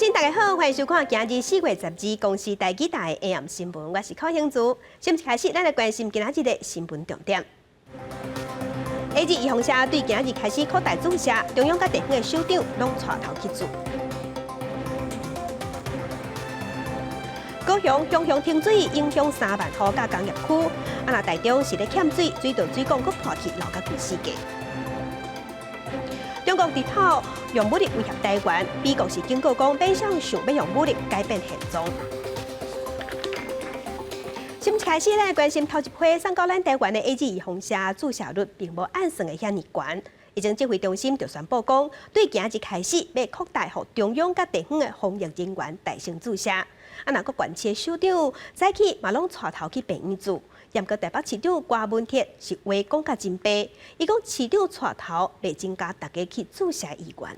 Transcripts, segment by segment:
親大家好，歡迎收看今日4月12公視台語台的 AM 新聞，我是寇興珠。先開始，咱來關心今仔日的新聞重點。A Z 預防射對今日開始擴大注射，中央佮地方的首長攏帶頭去注。高雄雄雄停水，影響3萬戶佮工業區。啊，若台中是咧欠水，水道水管閣破去，流甲規世界。中國直頭用武力威脅台灣，美國是警告講，變相想欲用武力改變現狀。新聞開始，咱來關心頭一批送到咱台灣的 A Z 預防射注射率並無按算的遐爾懸。疫情指揮中心就宣布講，對今日開始欲擴大予中央佮地方的防疫人員帶先注射。啊，若閣縣市首長早起嘛攏帶頭去病院注。毋過台北市長柯文哲是話講甲真白，伊講市長帶頭袂增加大家去注射意願。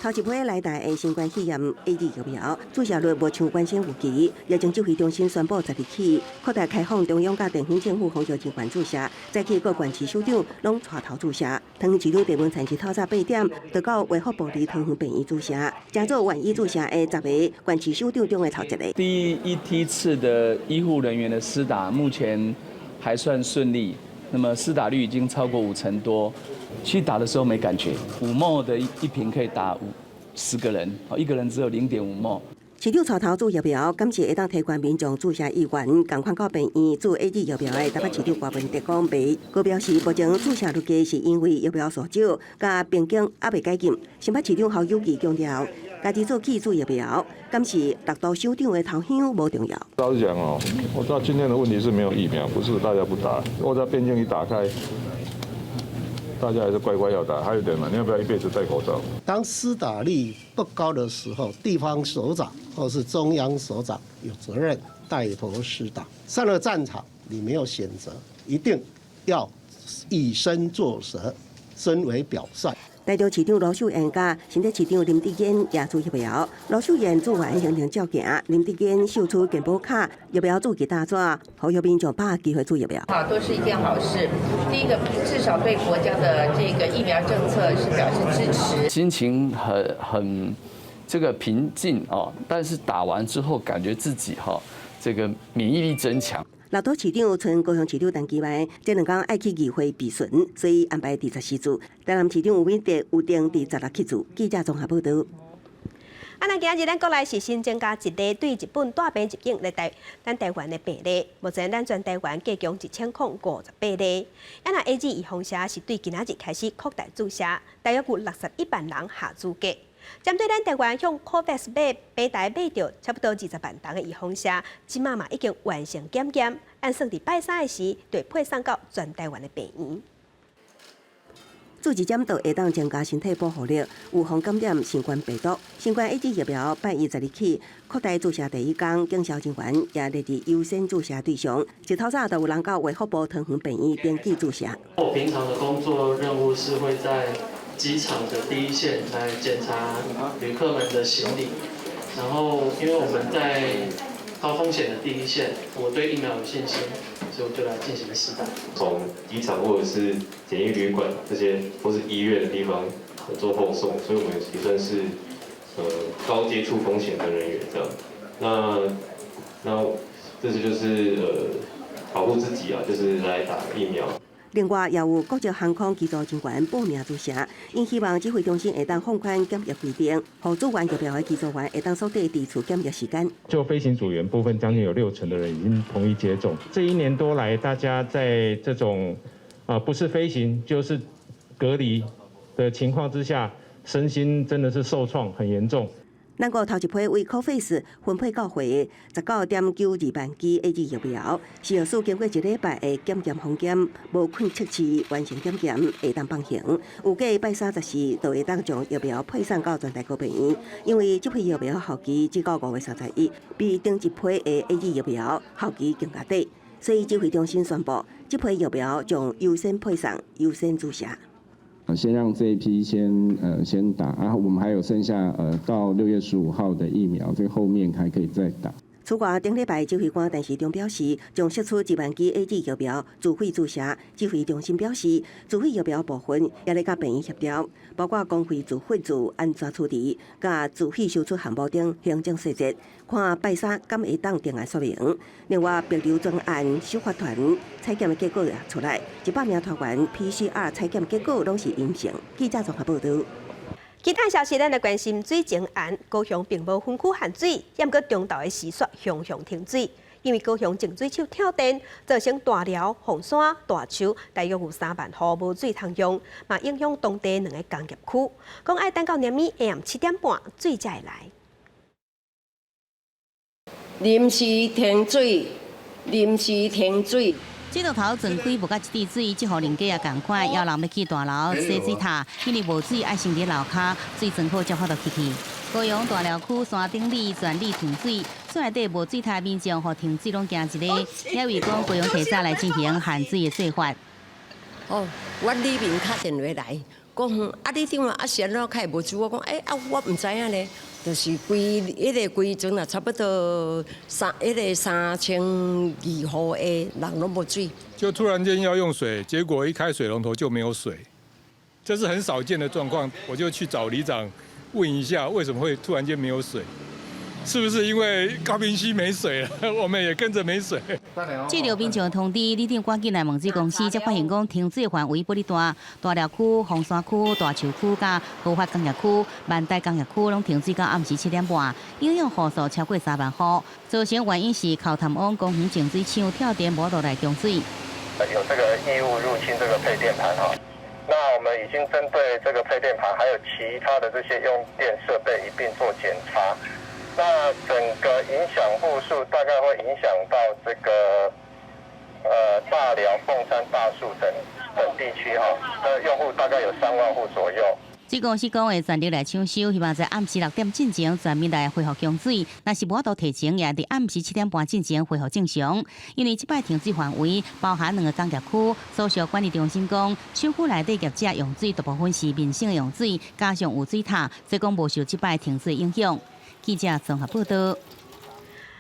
頭一批來台的新冠肺炎 A Z 疫苗注射率無像原先預期，疫情指揮中心宣布十日起擴大開放中央佮地方政府防疫人員注射，早起各縣市首長攏帶頭注射。桃園市長鄭文燦是透早8點就到衛福部佇桃園病院注射，成做願意注射的十个縣市首長中的頭一个。第一梯次的醫護人員的施打目前還算順利，那麼施打率已經超過五成多。其實打的時候沒感覺，5 ml 的一瓶可以打50個人，一個人只有0.5 ml。市長帶頭注疫苗，感謝會當提懸民眾注射意願，仝款到病院注 A Z 疫苗的台北市長柯文哲講袂，閣表示目前注射率低是因為疫苗數少，佮邊境猶未解禁。新北市長侯友宜強調，家己做去注疫苗，敢是六都首長的頭香無重要。老實講哦，我知道今天的問題是沒有疫苗，不是大家不打。我在邊境一打開，大家還是乖乖要打。還有一點嘛，你要不要一輩子戴口罩？當施打率不高的時候，地方首長或是中央首長有責任帶頭施打。上了戰場，你沒有選擇，一定要以身作則，身為表率。台中市長盧秀燕佮新竹市長林智堅也注疫苗。盧秀燕注完行程照行，林智堅秀出健保卡，疫苗注記單紙，呼籲民眾把握機會注疫苗。好，都是一件好事。第一個，至少對國家的這個疫苗政策是表示支持。心情很這個平靜哦，但是打完之後感覺自己哈這個免疫力增強。六都市長賰高雄市長陳其邁，這兩工愛去議會備詢，所以安排佇14注。台南市長吳敏德有定佇16去注。記者綜合報導。啊，那今日咱國內是新增加一例對日本帶病入境來台咱台灣的病例，目前咱全台灣計共1058例。啊，若 A Z 預防射是對今仔日開始擴大注射，大約有61萬人合資格。針對咱台灣向 COVAX 買平台買著差不多20萬筒的預防射，這馬嘛已經完成檢驗，按算佇拜三的時，就會配送到全台灣的病院。注一針就會當增加身體保護力，預防感染新冠病毒。新冠 A Z 疫苗拜一十二起擴大注射第一工，警消人員也列入優先注射對象。一透早就有人到衛福部桃園病院登記注射。我平常的工作任務是會在機場的第一線來檢查旅客們的行李，然後因為我們在高風險的第一線，我對疫苗有信心，所以我就來進行施打。從機場或者是檢疫旅館這些或是醫院的地方做後送，所以我們也算是高接觸風險的人員這樣。那這次就是保護自己啊，就是來打疫苗。另外，也有國際航空機組人員報名注射，𪜶希望指揮中心會當放寬檢疫規定，予注完疫苗的機組員會當縮短佇厝檢疫時間。就飛行組員部分，將近有六成的人已經同意接種。這一年多來，大家在這種啊不是飛行就是隔離的情況之下，身心真的是受創很嚴重。咱國頭一批為 COVAX 分配到貨的19.92萬劑 A Z 疫苗，食藥署經過一禮拜的檢驗風險，無困測試完成檢驗，會當放行。預計拜三十四就會當將疫苗配送到全台各病院，因為這批疫苗效期只到5月31，比頂一批的 A Z 疫苗效期更加短，所以指揮中心宣布，這批疫苗將優先配送、優先注射。先讓這一批先打，然後我們還有剩下到6月15號的疫苗，這個後面還可以再打。此外，頂禮拜指揮官陳時中表示，將釋出1萬支 AZ 疫苗自費注射。指揮中心表示，自費疫苗部分也咧佮病院協調，包括公費自費做按怎處理，佮自費收取項目等行政細節，看拜三敢會當定案說明。另外，帛琉專案首發團採檢的結果也出來，100名團員 PCR 採檢結果攏是陰性。記者綜合報導。其他消息，咱來關心水情案，高雄並無分區限水，毋過中晝的時煞常常停水，因為高雄淨水廠跳電，造成大寮、鳳山、大樹大約有3萬戶無水通用，嘛影響當地兩个工業區。講愛等到暗暝下暗7點半水才會來。臨時停水，臨時停水。水龍頭轉開無甲一滴水，這戶人家也仝款，有人欲去大樓洗水塔，因為無水愛先佇樓跤，水裝好才法度去去。高雄大寮區山頂里全里停水，厝內底無水塔民眾予停水攏驚一个，也為講高雄提早來進行限水的做法。哦，阮里民敲電話來，講啊，你電話啊是按怎開無水？我講欸啊，我毋知影咧，就是規彼个規陣啊，差不多三彼个3200戶的人攏無水。就突然間要用水，結果一開水龍頭就沒有水，這是很少見的狀況。我就去找里長問一下，為什麼會突然間沒有水？是不是因為高屏溪沒水了，我們也跟着沒水？接著民眾通知里長趕緊來問水公司，才發現講停水範圍不哩大，大寮區、鳳山區、大樹區、佮豪發工業區、萬代工業區攏停水到暗時7點半，影響戶數超過3萬戶。造成原因是寇潭翁公園淨水廠跳電無落來供水。有這個異物入侵這個配電盤哈，那我們已經針對這個配電盤，還有其他的這些用電設備一併做檢查。那整個影響戶數大概會影響到這個，大寮、鳳山、大樹等等地區哈，那用戶大概有3萬戶左右。水公司講會全力來搶修，希望在暗時6點進前全面來恢復供水。若是無法度提前，也佇暗時7點半進前恢復正常。因為這擺停水範圍包含兩個工業區，所屬管理中心講，廠區內底業者用水大部分是民生用水，加上有水塔，所以講無受這擺停水影響。記者綜合報導。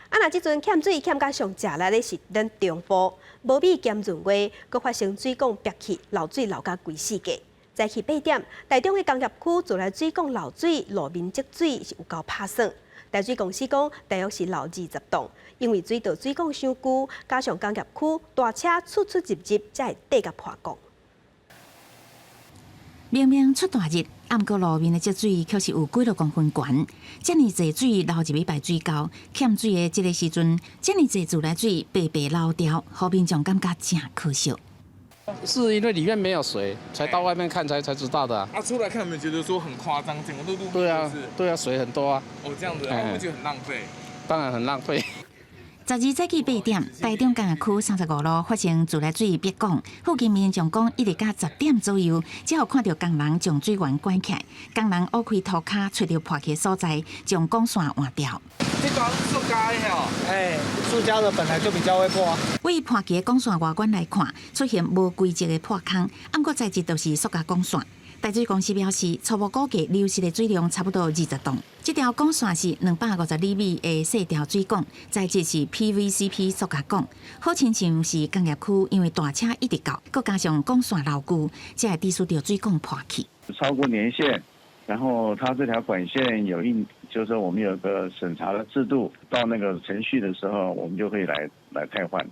啊，若這陣欠水欠甲上食力的是咱中部，無米兼閏月，閣發生水管爆氣漏水漏甲規世界。早起8點，台中的工業區自來水管漏水，路面積水是有夠拍算。台水公司講，大約是漏20棟，因為水道水管傷舊，加上工業區大車出出入入，才會硩共破管。明明出大熱，毋過路面的積水卻是有幾若公分懸。遮爾濟水流入去排水溝，欠水的這个時陣，遮爾濟自來水白白流掉，予民眾感覺誠可惜。是因為裡面沒有水，才到外面看才知道的。啊，出來看有沒有覺得說很誇張？整個路路對啊，對啊，水很多啊。哦，這樣子，會不會覺得很浪費？當然很浪費。12早起8點，台中工業區35路發生自來水煏管，附近民眾講，一直到10點左右，才有看著工人將水源關起來，工人挖開塗跤，揣著破去所在，將管線換掉。這管塑膠的哦，哎，塑膠的本來就比較會破。對破去的管線外觀來看，出現無規則的破空，毋過材質都是塑膠管線。台水公司表示，初步估計流失的水量差不多20棟。這條管線是250厘米的細條水管，材質是 PVCP 塑膠管。好親像是工業區，因為大車一直到，閣加上管線老舊，才會致使著水管破去。超過年限，然後它這條管線有一，就是說我們有個審查的制度，到那個程序的時候，我們就可以來汰換。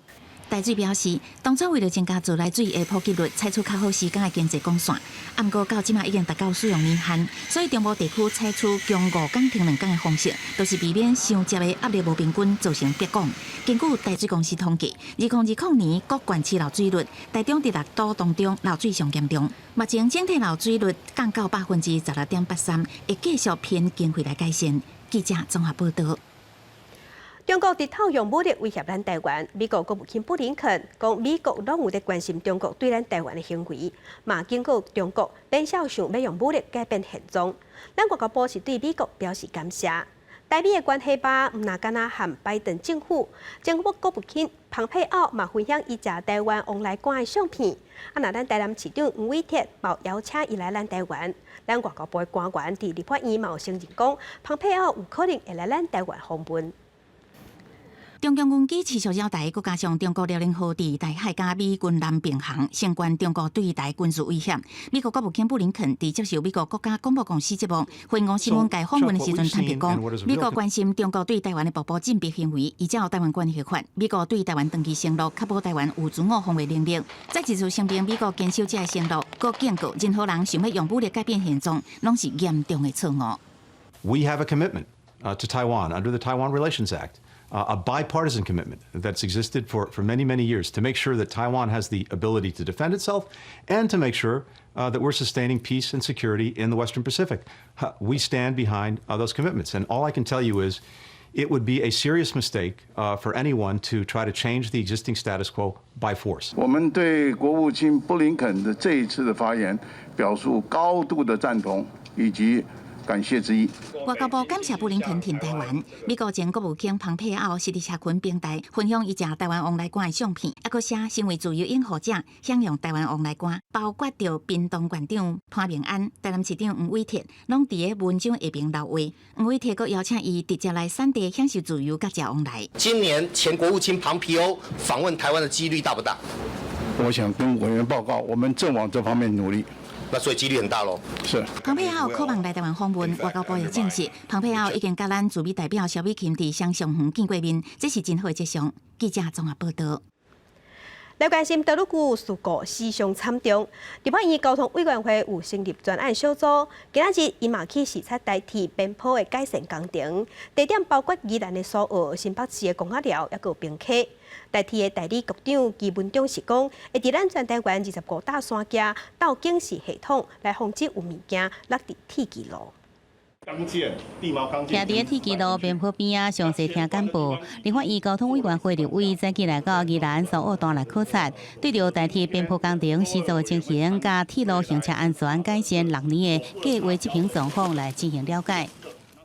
台水表示，當初為著增加自來水的普及率，採取較好時間的經濟管線。毋過到這馬已經達到使用年限，所以中部地區採取供5工停2工的方式，就是避免傷捷的壓力無平均造成煏管。根據台水公司統計，2020年各縣市漏水率，台中佇六都當中漏水上嚴重。目前整體漏水率降到16.83%，會繼續編經費來改善。記者綜合報導。中國直透用武力威脅咱台灣，美國國務卿布林肯講，美國攏有佇關心中國對咱台灣的行為，嘛警告中國免肖想欲用武力改變現狀。咱外交部是對美國表示感謝。台美的關係吧，毋若干焦和拜登政府，前國務卿蓬佩奧嘛分享伊食台灣旺來粿的相片。啊，若咱台南市長黃偉哲嘛邀請伊來咱台灣，咱外交部的官員佇立法院嘛有承認講，蓬佩奧有可能會來咱台灣訪問。中共軍機持續繞台，閣加上中國遼寧號佇台海佮美軍南平航，升懸中國對台軍事威脅。美國國務卿布林肯佇接受美國國家廣播公司節目《環球新聞界》訪問的時陣坦白講，美國關心中國對台灣的步步進逼行為，依照台灣關係法，美國對台灣長期承諾確保台灣有自我防衛能力。再一次聲明美國堅守這个承諾，閣警告任何人想欲用武力改變現狀，攏是嚴重的錯誤。 We have a commitment to Taiwan under the Taiwan Relations Act, a bipartisan commitment that's existed for many, many years to make sure that Taiwan has the ability to defend itself and to make sure that we're sustaining peace and security in the Western Pacific. We stand behind those commitments. And all I can tell you is it would be a serious mistake for anyone to try to change the existing status quo by force. 我們對國務卿布林肯的這一次的發言表述高度的贊同以及感謝之意。外交部感謝布林肯挺台灣。美國前國務卿蓬佩奧是佇社群平台分享伊食台灣旺來瓜的相片，猶閣寫身為自由擁護者，享用台灣旺來瓜，包括著屏東縣長潘孟安、台南市長黃偉哲，攏佇个文章下爿留話。黃偉哲閣邀請伊直接來產地享受自由佮食旺來。今年前國務卿龐皮歐訪問台灣的幾率大不大？我想跟委員報告，我們正往這方面努力。那所以幾率很大咯。是。蓬佩奧渴望來台灣訪問，外交部也證實，蓬佩奧已經佮咱駐美代表蕭美琴佇雙松園見過面，這是真好的跡象。記者綜合報道。來關心道路區事故死傷慘重，立法院交通委員會有成立專案小組，今仔日伊嘛去視察台鐵邊坡的改善工程，地點包括宜蘭的蘇澳、新北市的公仔寮，猶閣有平溪。台鐵的代理局長祁文忠是講，會佇咱全台灣25搭山徛鬥警示系統，來防止有物件落佇鐵支路。鋼件、地錨鋼件。徛佇个鐵支路邊坡邊仔，詳細聽簡報。立法院交通委員會立委早起來到宜蘭蘇澳段來考察，對著台鐵邊坡工程施作的情形，佮鐵路行車安全改善6年的計劃執行狀況來進行了解。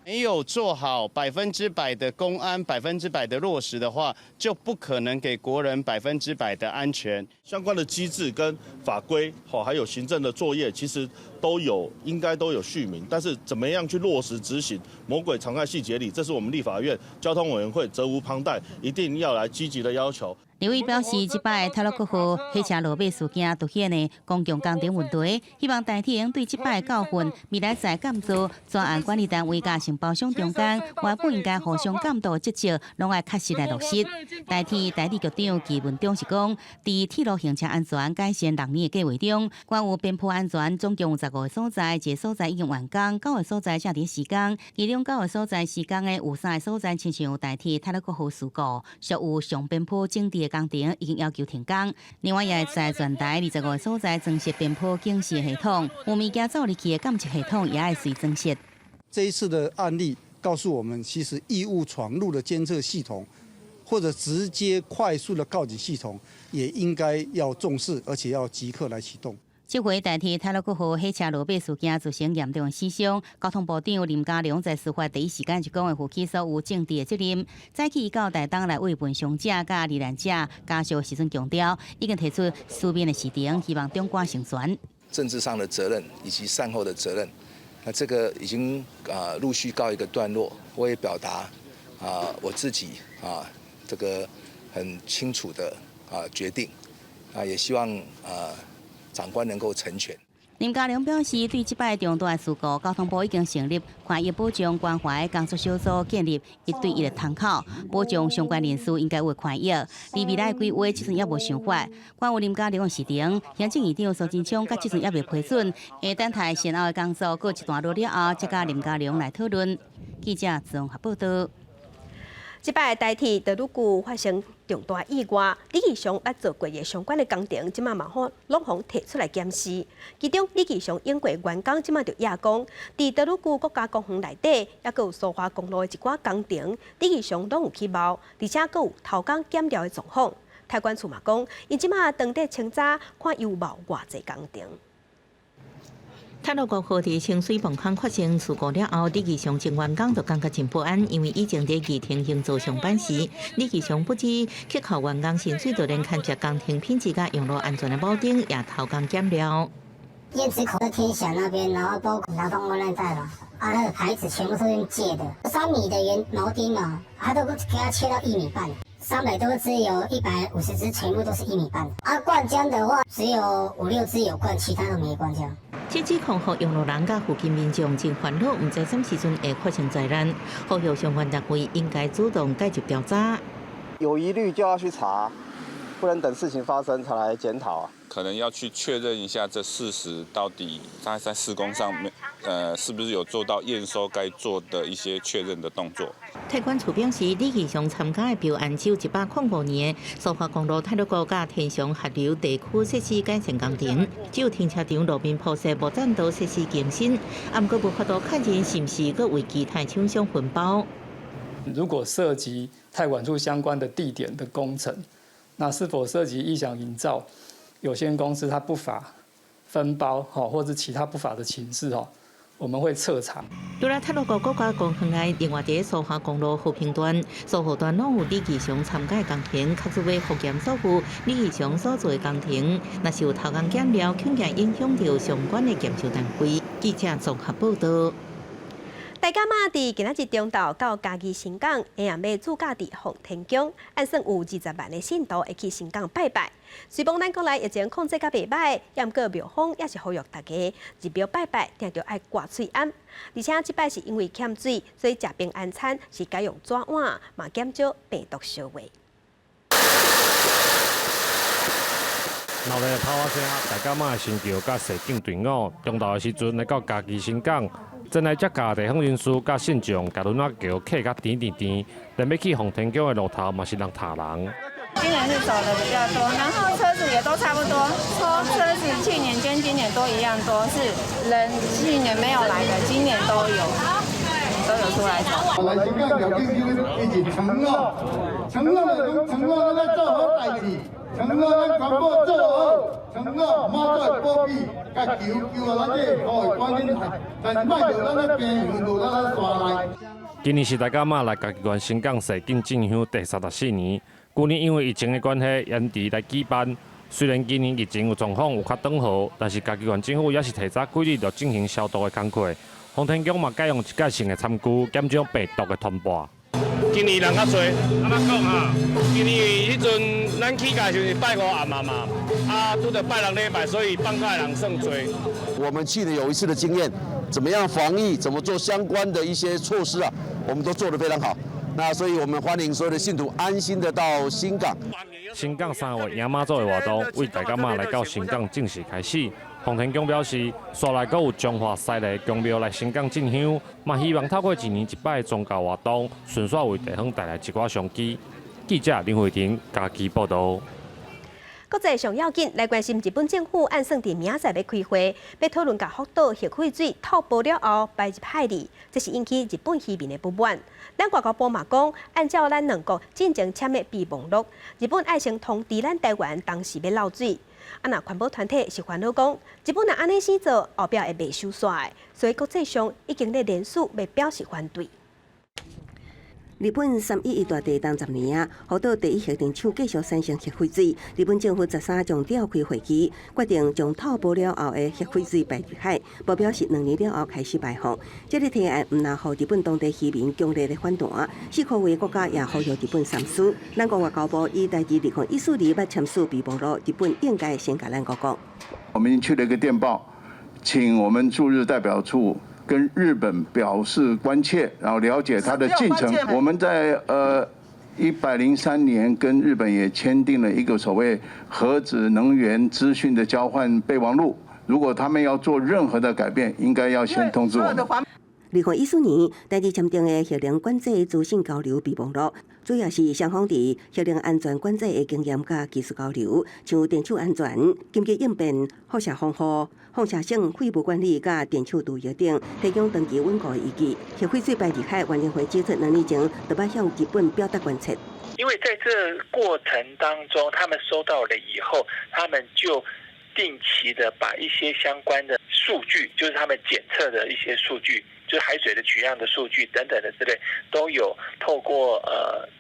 沒有做好100%的工安、100%的落實的話，就不可能給國人100%的安全。相關的機制跟法規，好，還有行政的作業，其實都有，應該都有敘明。但是怎麼樣去落實執行，魔鬼藏在細節裡，這是我們立法院交通委員會責無旁貸，一定要來積極的要求。立委表示，這擺太魯閣號火車落馬事件凸顯的公共工程問題，希望台鐵對這擺教訓，未來在監造專案管理單位佮承包商中間，原本應該互相監督的職責，攏愛確實來落實。台鐵代理局長祁文忠是講，佇鐵路行車安全改善6年的計劃中，關於邊坡安全總共有15個所在，一個所在已經完工，九個所在正佇施工，其中九個所在施工的有三個所在，親像台鐵太魯閣號事故，屬有上邊坡整治的工程已經要求停工。另外，也會在全台25個所在增設邊坡警示系統，有物件走入去的監測系統也會隨增設。這一次的案例告訴我們，其實異物闖入的監測系統，或者直接快速的告警系統，也應該要重視，而且要即刻來啟動。這回台鐵太魯閣號火車落馬事件造成嚴重死傷，交通部長林佳龍在事發第一時間就講會負起所有政治的責任。早起伊到台東來慰問傷者佮罹難者家屬時陣強調，已經提出書面的辭呈，希望長官成全。政治上的責任以及善後的責任，那這個已經啊陸續告一個段落。我也表達啊我自己啊這個很清楚的啊決定啊，也希望啊長官能夠成全。林佳龍表示，對這擺重大事故，交通部已經成立權益保障關懷工作小組，建立一對一的窗口，保障相關人士應該有的權益。而未來規劃這陣猶無想法。關於林佳龍的辭呈，行政院長蘇貞昌佮這陣猶未批准，會等待善後的工作告一段落了後，才佮林佳龍來討論。記者綜合報道。這擺台鐵道路區發生重大意外，李義祥捌做過的相關的工程，這馬嘛好攏予提出來檢視。其中李義祥用過員工，這馬就掖講，佇道路區國家公園內底，猶閣有蘇花公路的一寡工程，李義祥攏有去貓，而且閣有偷工減料的狀況。太管處嘛講，𪜶這馬當地清查，看有貓偌濟工程。太魯閣號佇清水壩口發生事故了後，李義祥前員工就感覺真不安，因為以前佇義亭營造上班時，李義祥不止克扣員工薪水，就連牽涉工程品質佮用路安全的保證也偷工減料。燕子口的天祥那邊，然後包括勞動那帶嘛，啊，那個牌子全部是用借的，3米的圓鉚釘嘛，他都給他切到1.5米。300多隻，有150隻，全部都是1.5米。啊，灌漿的話，只有五六隻有灌，其他都沒灌漿。這指控予用路人佮附近民眾真煩惱，毋知啥時陣會發生災難，呼籲相關單位應該主動介入調查。有疑慮就要去查，不能等事情發生才來檢討啊。可能要去確認一下這事實到底他在施工上面，是不是有做到驗收該做的一些確認的動作。太管處表示，李義祥參加的標案只有105年蘇花公路太魯閣佮天祥合流地區設施改善工程，只有停車場路面鋪設無棧道設施更新，啊，毋過無法度確認是毋是閣為其他廠商分包。如果涉及太管處相關的地點的工程，那是否涉及義祥營造有限公司，它不法分包，或者其他不法的情事，我們會徹查。除了太魯閣國家公園內，另外佇蘇花公路和平段、蘇河段攏有李義祥參加的工程，確實欲復檢所有李義祥所做的工程，若是有偷工減料，恐驚影響著相關的驗收單位。記者綜合報道。大甲媽佇今仔日中晝到嘉義新港，下暗欲駐駕佇奉天宮，按算有20萬的信徒會去新港拜拜。雖罔咱國內疫情控制較袂䆀，毋過廟方也是呼籲大家入廟拜拜，定著愛掛喙罨。而且這擺是因為欠水，所以食平安餐是改用紙碗，嘛減少病毒相會。鬧熱的炮仔聲，大甲媽的神轎佮社景隊伍，中晝的時陣來到嘉義新港。前來接駕地方人士佮信眾，共輪仔轎客甲甜甜甜，連欲去奉天宮的路頭嘛是人踏人。今年是走的比較多，然後車子也都差不多，車子去年跟今年都一樣多，是人去年沒有來的，今年都有，都有出來走。來新港條件伊是承諾，承諾就講承諾咱來做好代誌，承諾咱全部做好，承諾媽祖會保庇，共求求予咱這個土會趕緊來，但是莫著咱咧平落咱咧山內。今年是大甲媽來嘉義縣新港社景進香第34年。舊年因為疫情的關係延遲來舉辦。雖然今年疫情有狀況有較轉好，但是嘉義縣政府也是提早幾日就進行消毒的工課。奉天宮嘛改用一屆性的餐具，減少病毒的傳播。今年人較濟，按怎講啊？今年彼陣咱起價時是拜五暗嘛嘛，啊，拄著拜六禮拜，所以放假的人算濟。我們去年有一次的經驗，怎麼樣防疫，怎麼做相關的一些措施啊，我們都做得非常好。那所以我們歡迎所有的信徒安心的到新港。新港三月迎媽祖的活動，為大甲媽來到新港正式開始。奉天宮表示，紲來閣有彰化西麗宮廟來新港進香，嘛希望透過一年一擺的宗教活動，順紲為地方帶來一寡商機。記者林慧婷嘉義報導。國際上要緊來關心日本政府按算佇明仔載欲開會，欲討論共福島核廢水透報了後排入海裡，這是引起日本漁民的不滿。咱外交部嘛講，按照咱兩國進前簽的備忘錄，日本愛先通知咱台灣當時欲漏水。啊，若環保團體是煩惱講，日本若按呢死做，後壁會袂收煞的，所以國際上已經咧連署欲表示反對。日本3.11大地震10年啊，福島第一核電廠繼續產生核廢水。日本政府13將召開會議，決定將透報了後的核廢水排入海，目標是2年了後開始排放。這個提案毋但予日本當地漁民強烈的反彈，四個位國家也呼籲日本三思。咱國外交部以台佇2014年捌簽署備忘錄，日本應該先共咱國講。我們已經去了一個電報，請我們駐日代表處跟日本表示關切，然後了解它的進程。我們在103年跟日本也簽訂了一個所謂核子能源資訊的交換備忘錄。如果他們要做任何的改變，應該要先通知我們。2014年，台日簽訂的核能管制資訊交流備忘錄，主要是雙方佇核能安全管制的經驗佮技術交流，像電廠安全、緊急應變、輻射防護、放射性廢物管理佮電廠毒藥等，提供長期穩固的依據。核廢水排入海，原能會指出，2年前就捌向日本表達關切。因為在這過程當中，他們收到了以後，他們就定期的把一些相關的數據，就是他們檢測的一些數據。就是海水的取樣的數據等等的之類，都有透過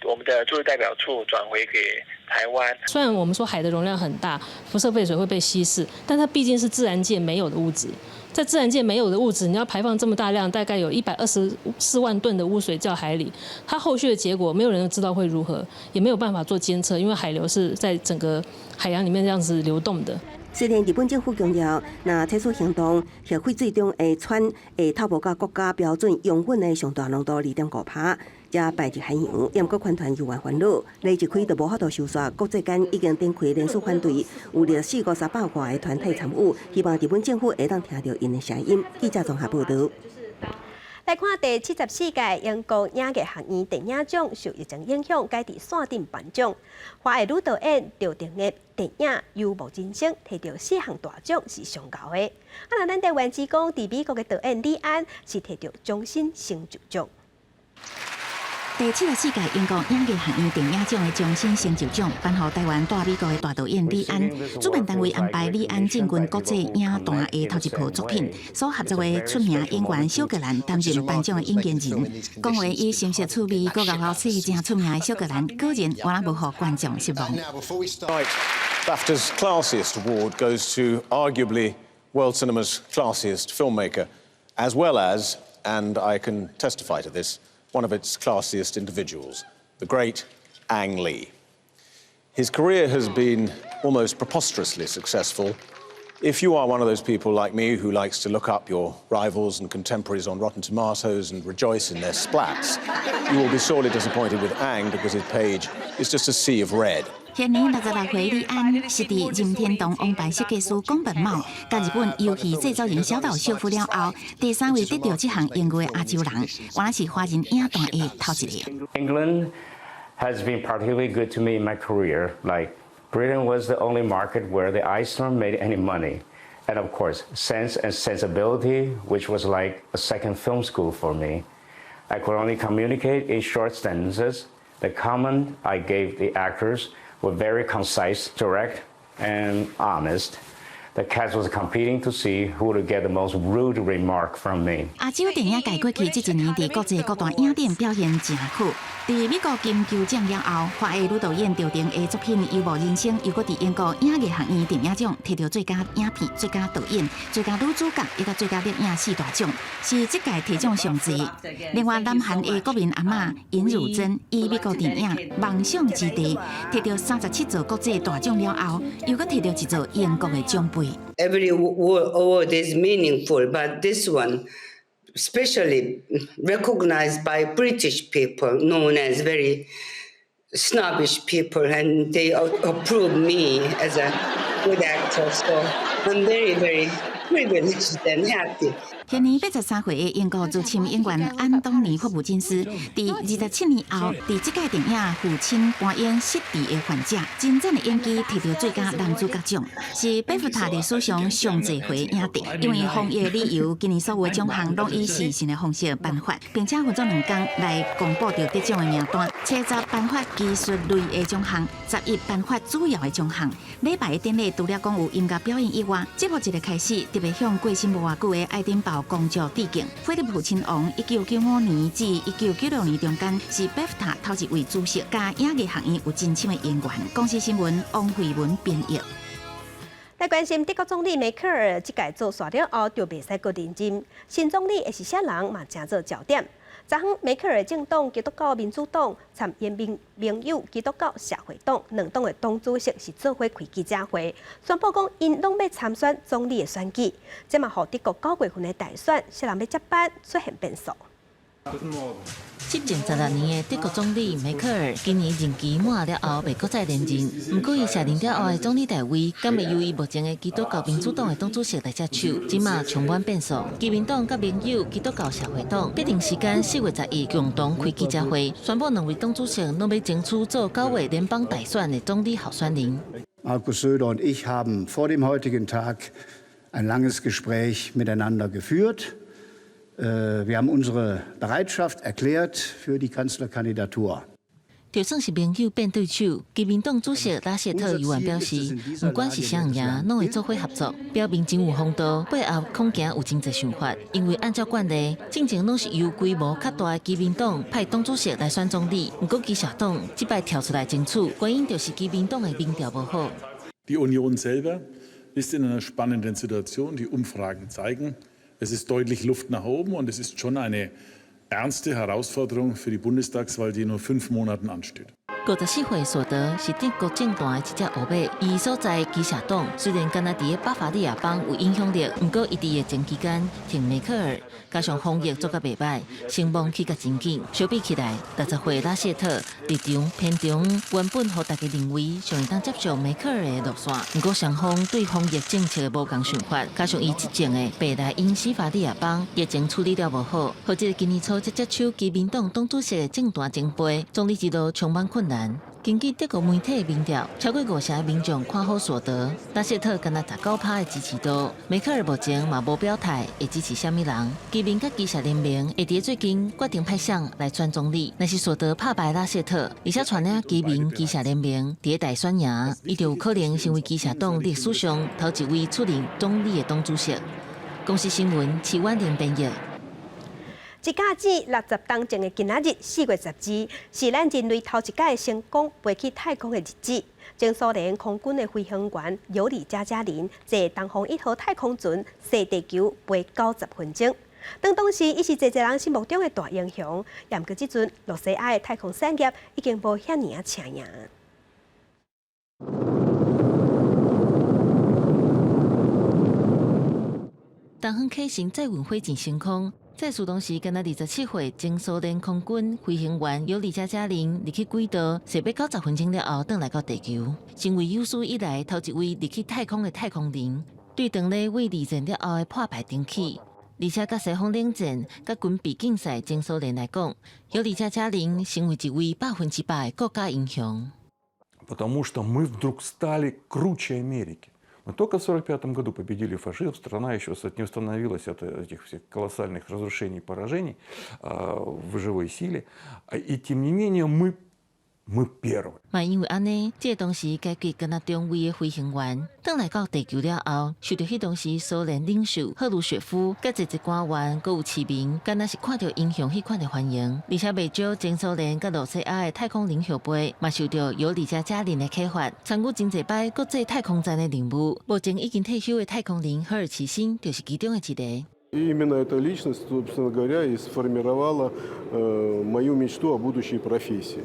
我們的駐日代表處轉回給台灣。雖然我們說海的容量很大，輻射廢水會被稀釋，但它畢竟是自然界沒有的物質，在自然界沒有的物質，你要排放這麼大量，大概有124萬噸的污水到海裡，它後續的結果沒有人知道會如何，也沒有辦法做監測，因為海流是在整個海洋裡面這樣子流動的。雖然日本政府強調，若採取行動，核廢水中的氚會透無到國家標準養分的上大濃度2.5趴，才排入海洋。毋過環團猶原煩惱，例一開就無法度收煞。國際間已經展開連續反對，有24個300外个團體參與，希望日本政府會當聽著𪜶的聲音。記者綜合報導。來看第74屆英國影藝學院電影獎受疫情影響，改佇線頂頒獎。華裔女導演趙婷的電影《遊牧人生》提著四項大獎是上𠢕的。啊，若咱台灣之光佇美國的導演李安是提著終身成就獎。第74屆英國影藝學院電影獎的終身成就獎頒予台灣駐美國的大導演李安。主辦單位安排李安進軍國際影壇的頭一部作品，所合作的出名演員小格蘭擔任頒獎的引言人。講話以深色趣味、閣𠢕嘐勢誠出名的小格蘭，果然原來無予觀眾失望。 BAFTA's classiest award goes to arguably world cinema's classiest filmmaker, as well as, and I can testify to this, one of its classiest individuals, the great Ang Lee. His career has been almost preposterously successful. If you are one of those people like me who likes to look up your rivals and contemporaries on Rotten Tomatoes and rejoice in their splats, you will be sorely disappointed with Ang because his page is just a sea of red. 現年66歲李安是佇任天堂王牌設計師宮本茂，佮日本遊戲製作人小島秀夫了後，第三位得著這項榮譽的亞洲人，原來是華人影壇的頭一個。 England has been particularly good to me in my career. Like Britain was the only market where the Ice Storm made any money. And of course, Sense and Sensibility, which was like a second film school for me. I could only communicate in short sentences. The comment I gave the actors were very concise, direct, and honest. The cast was competing to see who would get the most rude remark from me. 亞洲電影界過去這一年佇國際各大影展表現誠好。佇美國金球獎了後，華裔女導演趙婷的作品《遊牧人生》又閣佇英國影藝學院電影獎提著最佳影片、最佳導演、最佳女主角以及最佳攝影四大獎，是這屆提獎上濟。另外，南韓的國民阿嬤尹汝貞以美國電影《夢想之地》提著37座國際大獎了後，又閣提著一座英國的獎盃。 Every award is meaningful, but this one, especially recognized by British people, known as very snobbish people, and they approve me as a good actor. So I'm very, very privileged and happy. 現年83歲的英國資深演員安東尼·霍普金斯，佇27年後，佇這屆電影《父親》扮演失智的患者，精湛的演技提著最佳男主角獎，是貝芙塔歷史上上濟回影帝。因為防疫的理由，今年所有獎項攏以視訊的方式頒發，並且分做兩工來公布著得獎的名單。初十頒發技術類的獎項，11頒發主要的獎項。禮拜的典禮除了講有音樂表演以外，節目一个開始特別向過身無偌久的愛丁堡公爵致敬。菲利普親王1995年至1996年中間是貝芙塔頭一位主席，佮影藝學院有真深的淵源。公視新聞王慧文編譯。來關心德國總理梅克爾，這屆做煞了後就袂使閣連任，新總理會是啥人嘛，成做焦點。昨昏梅克爾政黨基督教民主黨參伊盟盟友基督教社會黨兩黨的黨主席是做伙開記者會，宣布講𪜶攏欲參選總理的選舉，這嘛予德國9月份的大選，啥人欲接班出現變數。執政16年的德國總理梅克爾今年任期滿了後，袂閣再連任。毋過，伊卸任了後的總理大位，敢會由伊目前的基督教民主黨的黨主席來接手？這馬充滿變數。基民黨佮盟友基督教社會黨，必定時間4月11共同開記者會，宣布兩位黨主席攏欲爭取做9月聯邦大選的總理候選人。 Markus Söder und ich haben vor dem heutigen Tag ein langes Gespräch miteinander geführt. Wir haben unsere Bereitschaft erklärt für die Kanzlerkandidatur. 就算是盟友變對手，基民黨主席拉謝特猶原表示，毋管是啥人贏，攏會做伙合作，表明真有風度，背後恐驚有真濟想法。因為按照慣例，進前攏是由規模較大的基民黨派黨主席來選總理，毋過基社黨這擺跳出來爭取，原因就是基民黨的民調無好。 Die Union selber ist in einer spannenden Situation. Die Umfragen zeigen, es ist deutlich Luft nach oben und es ist schon eine ernste Herausforderung für die Bundestagswahl, die in nur 5 Monaten ansteht. 54歲索德是德國政壇的一隻烏馬，伊所在的基社黨雖然敢若佇咧巴伐利亞邦有影響力，毋過伊佇疫情期間挺梅克爾，加上防疫做甲袂䆀，聲望起甲真緊。相比起來，60歲拉謝特立場偏中，原本予大家認為上會當接受梅克爾的路線，毋過雙方對防疫政策的無仝想法，加上伊執政的北萊茵斯法利亞邦疫情處理了無好，予這個今年初才接手基民黨黨主席的政壇前輩，總理之路充滿困難。根據德國媒體的民調，超過五成的民眾看好索德，拉謝特敢若19%的支持度。梅克爾目前嘛無表態會支持啥物人。基民佮基社聯盟會佇最近決定派誰來選總理。若是索德拍敗拉謝特，而且帶領基民基社聯盟佇大選贏，伊就有可能成為基社黨歷史上頭一位出任總理的黨主席。公視新聞，徐婉玲編譯。一甲子60冬前的今仔日，4月12，是咱人類頭一擺成功飛去太空的日子。前蘇聯空軍的飛行員尤里加加林坐東方一號太空船踅地球飛90分鐘。當時，伊是濟濟人心目中的大英雄。毋過這陣，露西亞的太空產業已經無遐爾仔車贏。東方啟程載運火箭升空。這事當時，敢若27歲前蘇聯空軍飛行員尤里加加林入去軌道，踅欲90分鐘了後，轉來到地球，成為有史以來頭一位入去太空的太空人。對當咧為二戰了後的破敗重起，而且佮西方冷戰、佮軍備競賽前蘇聯來講，尤里加加林成為一位100%的國家英雄。 Потому что мы вдруг стали круче Америки. Мы только в 1945 году победили фашизм, страна еще не восстановилась от этих всех колоссальных разрушений и поражений в живой силе. И тем не менее мы первые. 嘛因為按呢，這個當時階級敢若中尉的飛行員，轉來到地球了後，受著彼當時蘇聯領袖赫魯雪夫、佮濟濟官員、閣有市民，敢若是看著英雄彼款的歡迎。而且袂少前蘇聯佮露西亞的太空人後輩，嘛受著尤里加加林的啟發，參與真濟擺國際太空站的任務。目前已經退休的太空人赫爾奇森就是其中的一個。 И именно эта личность, собственно говоря, и сформировала мою мечту о будущей профессии.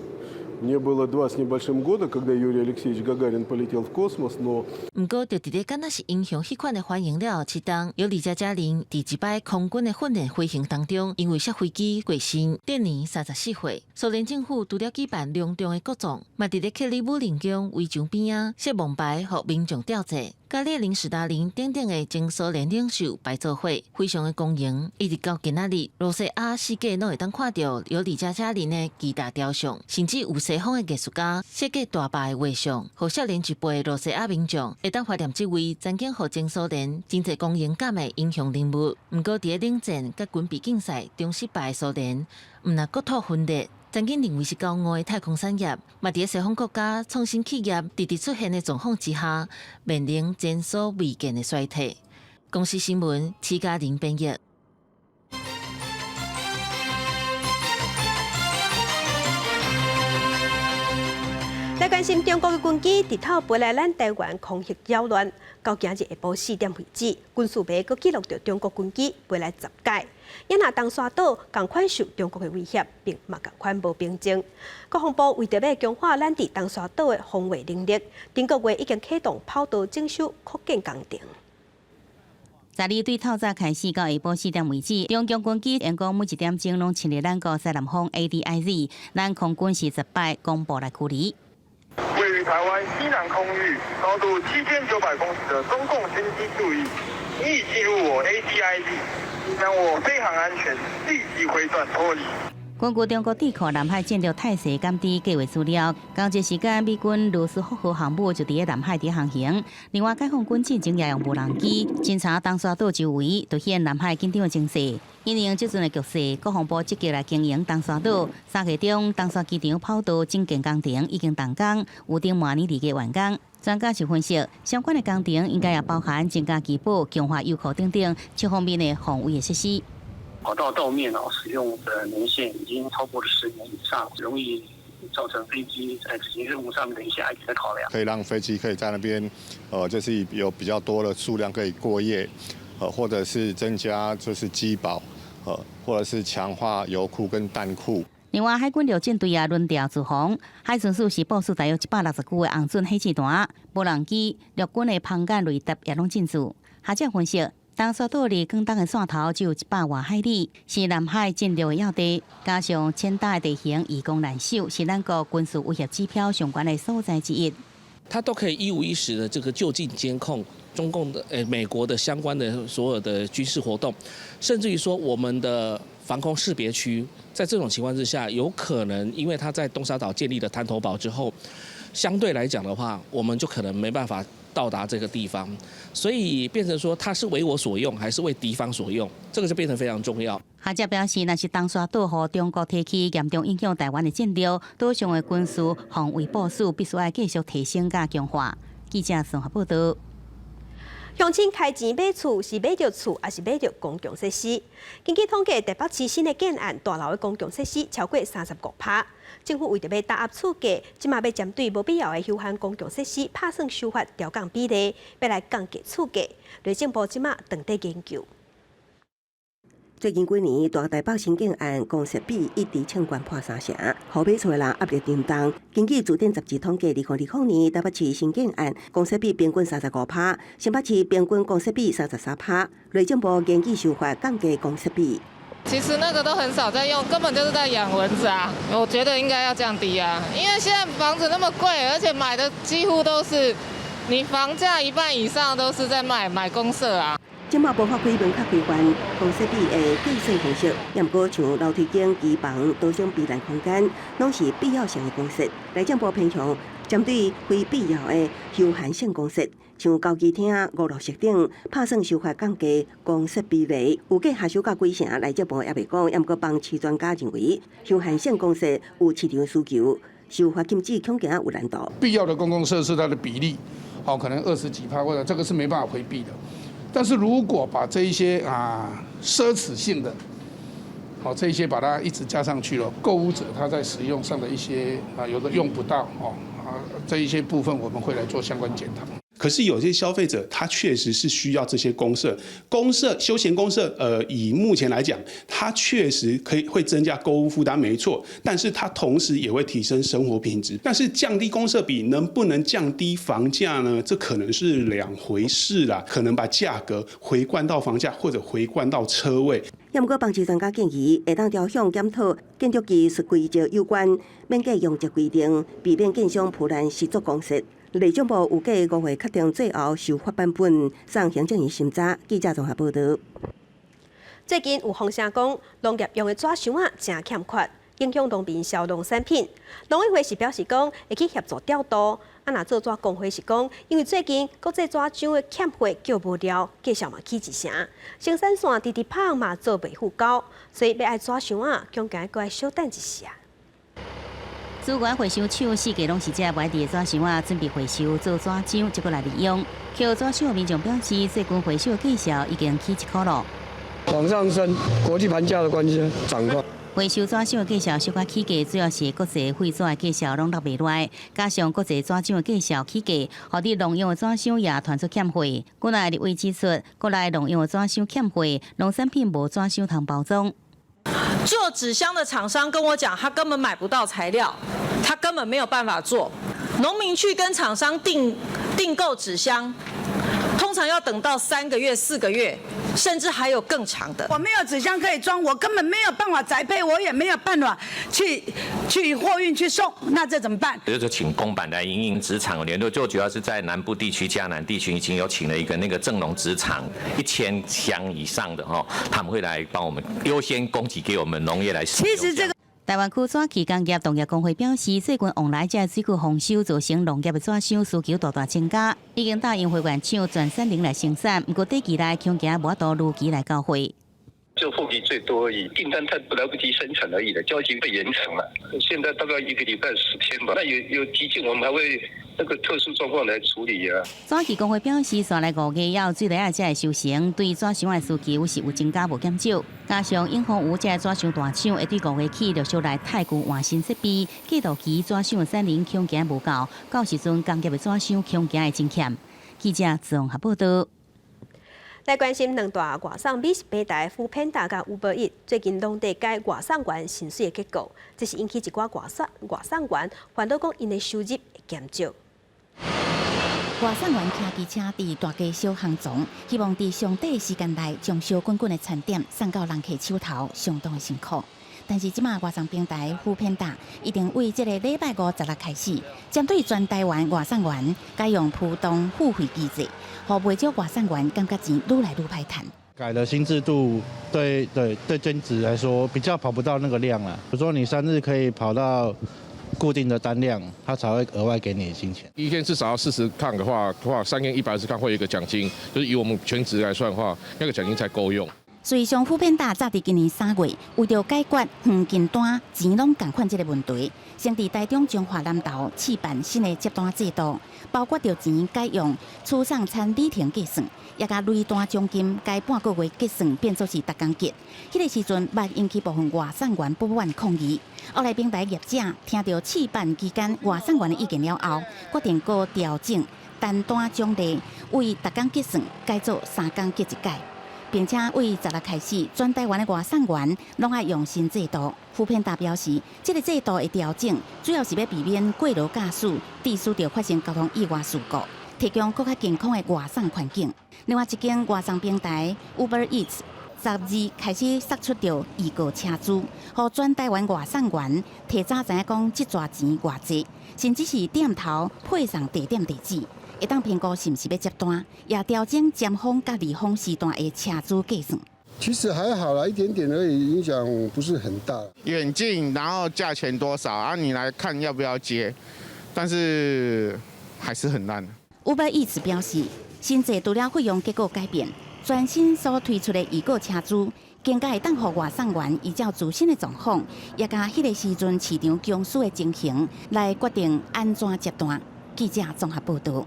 Мне было 2 с небольшим года, когда Юрий Алексеевич Гагарин полетел в космос, но 毋過，就佇咧敢若是英雄彼款的歡迎了後，七冬，尤里加加林佇一擺空軍的訓練飛行當中，因為摔飛機過身，得年34歲。蘇聯政府除了舉辦隆重的國葬，嘛佇咧克里姆林宮圍牆邊仔設墓牌，予民眾吊祭。佮列寧、史達林等等的前蘇聯領袖排做伙，非常的光榮。一直到今仔日，羅西亞四界攏會當看著尤里加加林的巨大雕像，甚至有西方的藝術家設計大白的畫像，予少年一輩羅西亞民眾會當懷念這位曾經予前蘇聯真濟光榮感的英雄人物。毋過，佇咧冷戰佮軍備競賽中失敗的蘇聯，毋但國土分裂。曾經認為是驕傲的太空產業，嘛佇咧西方國家創新企業直直出現的狀況之下，面臨前所未見的衰退。公視新聞，徐嘉玲編譯。來關心中國的軍機日頭飛來咱台灣空域擾亂，到今日下晡4點為止，軍事媒閣記錄著中國軍機飛來10擺。也若東沙島仝款受中國的威脅，並嘛仝款無平靜。國防部為著欲強化咱佇東沙島的防衛能力，頂個月已經啟動跑道整修擴建工程。12對透早開始到下晡4點為止，中共軍機因講每一點鐘攏侵入咱國西南方 ADIZ，咱空軍是10擺公布來處理。位於台灣西南空域，高度7900公尺的中共軍機注意，你已進入我 ADIZ，影響我飛航安全，立即回轉脫離。根據中國智庫南海戰略態勢監視計畫資料，仝一時間美軍羅斯福號航母就佇咧南海佇航行。另外，解放軍進前也用無人機偵查東沙島周圍，凸顯南海緊張的情勢。因應這陣的局勢，國防部積極來經營東沙島。3月中，東沙機場跑道整建工程已經動工，預定明年2月完工。專家是分析，相關的工程應該也包含增加機堡、強化油庫等等七方面的防衛的設施。跑道道面啊，使用的年限已經超過了10年以上，容易造成飛機在執行任務上面的一些安全的考量。可以讓飛機可以在那邊，就是有比較多的數量可以過夜，或者是增加就是機堡，或者是強化油庫跟彈庫。另外，海軍陸戰隊也輪調駐防，海巡署是部署大約169個紅準火箭彈、無人機、陸軍的蜂眼雷達也攏進駐。學者分析，東沙島離廣東的線頭只有100外海里，是南海戰略的要地，加上淺礁的地形易攻難守，是咱國軍事威脅指標上懸的所在之一。它都可以一五一十的這個就近監控中共的美國的相關的所有的軍事活動，甚至於說我們的防空識別區，在這種情況之下，有可能因為它在東沙島建立了灘頭堡之後，相對來講的話，我們就可能沒辦法到達這個地方，所以變成說它是為我所用，還是為敵方所用，這個就變成非常重要。學者表示，若是東沙島予中國提去，嚴重影響臺灣的戰略，島上的軍事防衛部署必須愛繼續提升佮強化。記者綜合報道。鄉親開錢買厝是買著厝，抑是買著公共設施？根據統計，台北市新的建案大樓的公共設施超過35%。政府為著欲打壓厝價，這馬欲針對無必要的休閒公共設施拍算修法調降比例，欲來降低厝價。內政部這馬正佇研究。最近幾年，大台北新建案公設比一直衝懸破三成，予買厝的人壓力沉重。根據自電雜誌統計，2020年台北市新建案公設比平均35%，新北市平均公設比33%。內政部研究修法降低公設比。其實那個都很少在用，根本就是在養蚊子啊！我覺得應該要降低啊，因為現在房子那麼貴，而且買的幾乎都是你房價一半以上都是在買公設啊。這馬無法規明確規範公設比的計算方式，也毋過像樓梯間、機房、多種避難空間，攏是必要性的公設。內政部偏向針對非必要的休閒性公設，像交誼廳、娛樂室等，拍算修法降低公設比例。有計下修到幾成，內政部猶未講，也毋過房市專家認為，休閒性公設有市場需求，修法禁止恐驚有難度。必要的公共設施它的比例，哦，可能20幾趴或者這個是沒辦法迴避的。但是如果把這一些奢侈性的，好這一些把它一直加上去了，購屋者他在使用上的一些有的用不到哦這一些部分我們會來做相關檢討。可是有些消費者他確實是需要這些公設、公設休閒公設，以目前來講，它確實可以會增加購屋負擔，沒錯，但是它同時也會提升生活品質。但是降低公設比能不能降低房價呢？這可能是兩回事啦，可能把價格回灌到房價，或者回灌到車位。也毋過，房市專家建議，會當調向檢討建築技術規則有關免計容積規定，避免建商浮濫實作公設。內政部預計5月確定最後修法版本，送行政院審查。記者綜合報道。最近有風聲講，農業用的紙箱仔誠欠缺，影響農民銷農產品。農委會是表示講，會去協助調度。啊，若做紙工會是講，因為最近國際紙箱的欠貨叫無了，價數嘛起一成，生產線直直拍嘛做袂赴交，所以欲愛紙箱仔，恐驚閣愛小等一時啊。資源回收廠四界攏是這外地的紙箱仔，準備回收做紙張，才閣來利用。捡紙箱的民眾表示，最近回收的價數已經起1箍囉。往上升，國際盤價的關係漲價。回收紙箱的價數小可起價，主要是國際廢紙的價數攏落袂來，加上國際紙張的價數起價，予佇農用的紙箱也傳出欠貨。國內立委指出，國內農用的紙箱欠貨，農產品無紙箱通包裝。做紙箱的廠商跟我講，他根本買不到材料，他根本沒有辦法做。農民去跟廠商訂購紙箱，通常要等到3個月、4個月，甚至還有更長的。我沒有紙箱可以裝，我根本沒有辦法宅配，我也沒有辦法去貨運去送，那這怎麼辦？就是請公版來營運紙廠聯絡，就主要是在南部地區、嘉南地區已經有請了一個那個正隆紙廠1000箱以上的哈，他們會來幫我們優先供給給我們農業來使用。其實這個。臺灣區紙器工業同業公會表示，最近往來這水果豐收，造成農業的紙箱需求大大增加，已經答應會員廠全產能來生產，毋過短期內恐驚無法度如期來交貨。就貨期最多而已，訂單太來不及生產而已的，交期被延長了。現在大概一個禮拜10天吧。那有急件，我們還會那個特殊狀況來處理啊。紙器公會表示，紲來五月以後，水泥仔才會收成，對紙箱的需求是有增加無減少。加上永豐餘這個紙箱大廠會對五月起陸續來汰舊換新設備，過渡期紙箱的產能恐驚無夠，到時陣工業的紙箱恐驚會真欠。記者綜合報道。來關心兩大外送美食平台 foodpanda佮 Uber Eats 最近攏佇改外送員薪水的結構，這是引起一寡外送員煩惱，講𪜶的收入會減少。外送員騎機車佇大街小巷中，希望佇上短時間內將燒滾滾的餐點送到人客手頭，相當的辛苦。但是這馬外送平台 foodpanda 已經為這个禮拜五十六開始，針對全台灣外送員改用浮動付費機制，予袂少外送員感覺錢愈來愈歹趁。改了新制度，對對對，兼職來說比較跑不到那個量啦。比如說你3日可以跑到固定的單量，他才會額外給你金錢。一天至少要40趟的話，3天120趟會有一個獎金，就是以我們全職來算的話，那個獎金才夠用。事實上，foodpanda 早佇今年3月，為著解決遠近單錢攏仝款這个問題，先佇台中彰化南投試辦新的接單制度，包括著錢改用取送餐里程計算，也共累單獎金改半個月結算變做是逐工結。彼个時陣，捌引起部分外送員不滿抗議。後來平台業者聽著試辦期間外送員的意見了後，決定閣調整單單獎勵，為逐工結算改做3工結一改。並且為十六開始，全台灣的外送員攏愛用新制度。foodpanda 表示，這个制度的調整，主要是欲避免過勞駕駛，致使著發生交通意外事故，提供閣較健康的外送環境。另外一間外送平台 Uber Eats 12開始釋出著預告車資，予全台灣外送員提早知影講這逝錢偌濟，甚至是店頭配送地點地址。會當評估是毋是欲接單，也調整尖峰佮離峰時段的車資計算。其實還好啦，一點點而已，影響不是很大。遠近，然後價錢多少啊？你來看要不要接？但是還是很爛。 Uber Eats 表示，新制除了費用結構改變，全新所推出的預告車資，更加會當予外送員依照自身的狀況，也佮彼个時陣市場供需的情形來決定按怎接單。記者綜合報道。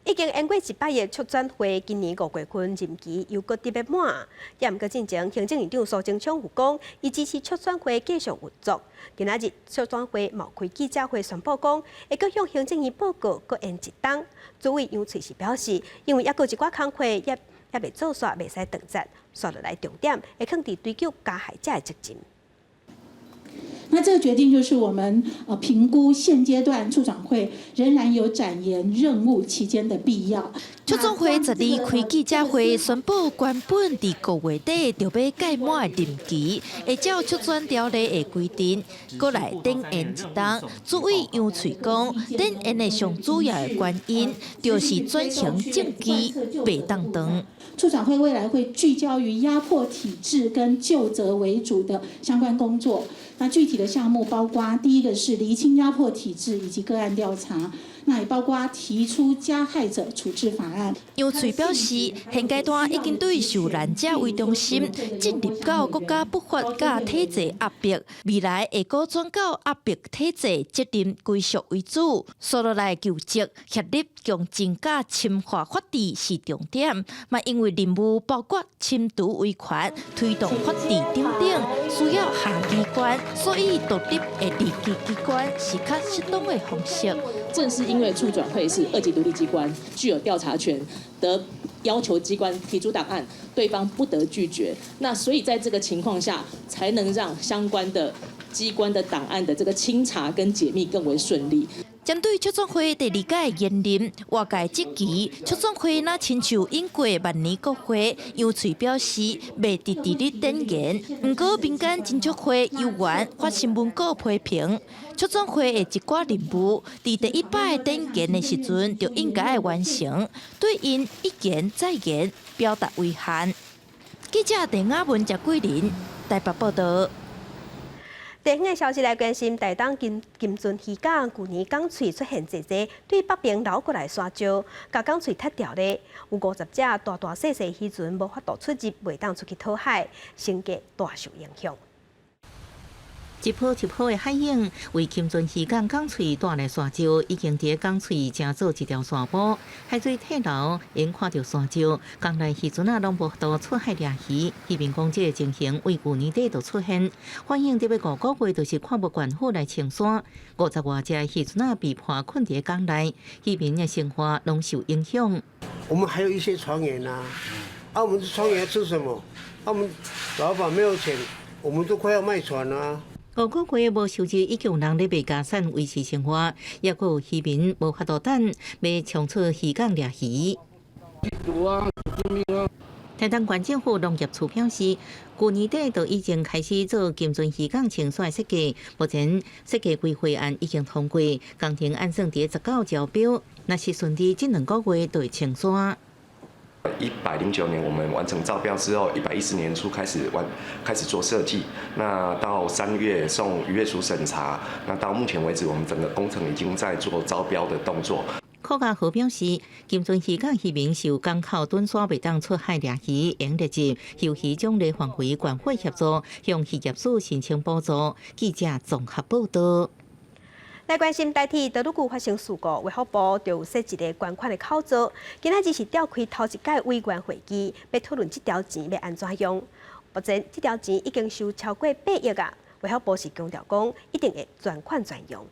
已經延過一擺的促轉會，今年五月份任期又閣特別滿。也毋過進前行政院長蘇貞昌有講，伊支持促轉會繼續運作。今仔日促轉會嘛開記者會宣布講，會閣向行政院報告，閣延一冬。主委楊翠是表示，因為猶閣有一寡工課猶未做煞，袂使斷節，紲落來重點會囥佇追究加害者的責任。那這個決定就是我們評估現階段促轉會仍然有展延任務期間的必要。促轉會十二開記者會宣布，原本佇五月底就欲屆滿的任期，會照促轉條例的規定，閣來展延一冬。主委楊翠講，展延的上主要的原因，就是轉型正義袂當長。促轉會未來會聚焦於壓迫體制跟究責為主的相關工作。那具體的項目包括，第一個是釐清壓迫體制以及個案調查，那也包括提出加害者處置法案。楊翠表示，現階段已經對受難者為中心，進入到國家不法佮體制壓迫，未來會閣轉到壓迫體制責任歸屬為主，紲落來究責協力強增佮深化法治是重點。嘛，因為任務包括深度維權、推動法治等等，需要下機關，所以獨立的二級機關是較適當的方式。正是因為促轉會是二級獨立機關，具有調查權，得要求機關提出檔案，對方不得拒絕。那所以在這個情況下，才能讓相關的機關的檔案的這個清查跟解密更為順利。針對促轉會第二屆延任，外界質疑促轉會若親像引過萬年國會，楊翠表示袂直直咧展延。毋過民間真足會有緣發新聞稿批評，促轉會的一寡任務，佇第一擺展延的時陣就應該愛完成，對𪜶一延再延，表達遺憾。記者鄭雅文、謝桂林台北報道。地方的消息來關心，台東金樽漁港舊年港喙出現濟濟，對北爿流過來沙石，共港喙踢掉咧，有50隻大大細細漁船無法度出入，袂當出去討海，生計大受影響。一波一波的海湧，為金樽漁港港喙帶來沙石，已經佇港喙成做一條沙坡，海水退流，𪜶看著沙石，港內漁船仔攏無法度出海掠魚。漁民講，這个情形為舊年底就出現，反映著欲5個月就是看無縣府來清沙，50外隻漁船仔被迫困佇港內，漁民的生活攏受影響。我們還有一些船員啊，啊，我們船員吃什麼？啊，我們老闆沒有錢，我們都快要賣船啦。5個月無收入，已經有人咧賣家產維持生活，抑閣有漁民無法度等，欲衝出漁港掠魚。台東縣政府農業處表示，舊年底就已經開始做金樽漁港清沙設計，目前設計規劃案已經通過，工程按算佇19招標，若是順利，這2個月就會清沙。 109年我們完成招標之後，110年初開始做設計，那到3月送漁業署審查，那到目前為止，我們整個工程已經在做招標的動作。柯家豪表示，金樽漁港漁民受港口躉沙袂當出海掠魚，應列入休漁獎勵範圍，縣府協助向漁業署申請補助。記者綜合報道。來關心台鐵多愈久發生事故，衛福部就有設一个捐款的口座。今仔日是召開頭一屆委員會議，欲討論這條錢欲按怎用。目前這條錢已經收超過8億啊！衛福部是強調講，一定會專款專用。